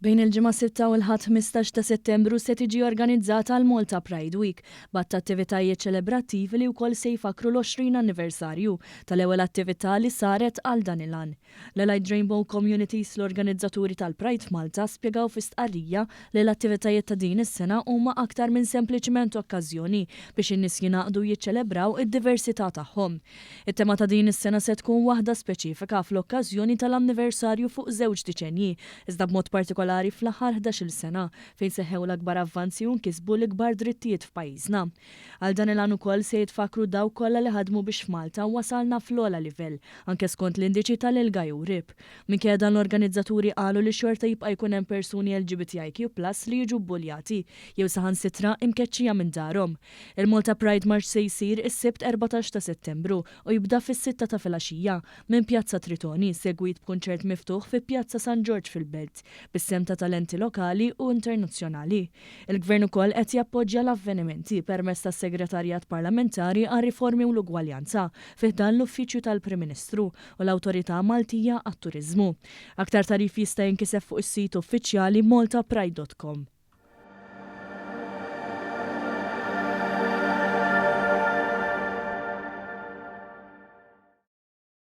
Bejn il-Ġimgħa 6 u l-Ħadd 15 ta' Settembru se tiġi organizzata l-Malta Pride Week, b'għadd ta' attivitajiet ċelebrattivi li wkoll se jfakkru l-20 anniversarju tal-ewwel attività li saret għal dan il-għan. L-Allied Rainbow Communities, l-organizzaturi tal-Pride f'Malta, spjegaw fi stqarrija li l-attivitajiet ta' din is-sena huma aktar minn sempliċiment okkażjoni biex in-nies jingħaqdu u jiċċelebraw id-diversità tagħhom. It-tema ta' din is-sena se tkun waħda speċifika fl-okkażjoni tal-anniversarju fuq żewġ diċenji, iżda b'mod partikolari fl-aħħar 11-il sena fejn seħħew l-akbar avvanzi u nkisbu l-ikbar drittijiet f'pajjiżna. Għal dan il-għan ukoll se jitfakkru dawk kollha li ħadmu biex f'Malta wasalna fl-ogħla livell, anke skont l-indiċi tal-ILGA Europe. Minkejja dan l-organizzaturi qalu li xorta jibqa' jkun hemm persuni LGBTIQ plus li jiġu bbuljati jew saħansitra imkeċċija minn darhom. Il-Malta Pride March se jsir is-Sibt 14 ta' Settembru u jibda fis-sitta ta' filgħaxija minn Pjazza Tritoni, segwit b'kunċert miftuħ fi Pjazza San Ġorġ fil-Belt, bis-sehem ta' talenti lokali u internazzjonali. Il-Gvern ukoll qed jappoġġja l-avvenimenti permezz tas-Segretarjat Parlamentari għar-Riformi u l-Ugwaljanza fi ħdan l-Uffiċċju tal-Prim Ministru u l-Awtorità Maltija għat-Turiżmu. Aktar tagħrif jista' jinkiseb fuq is-sit uffiċjali maltapride.com.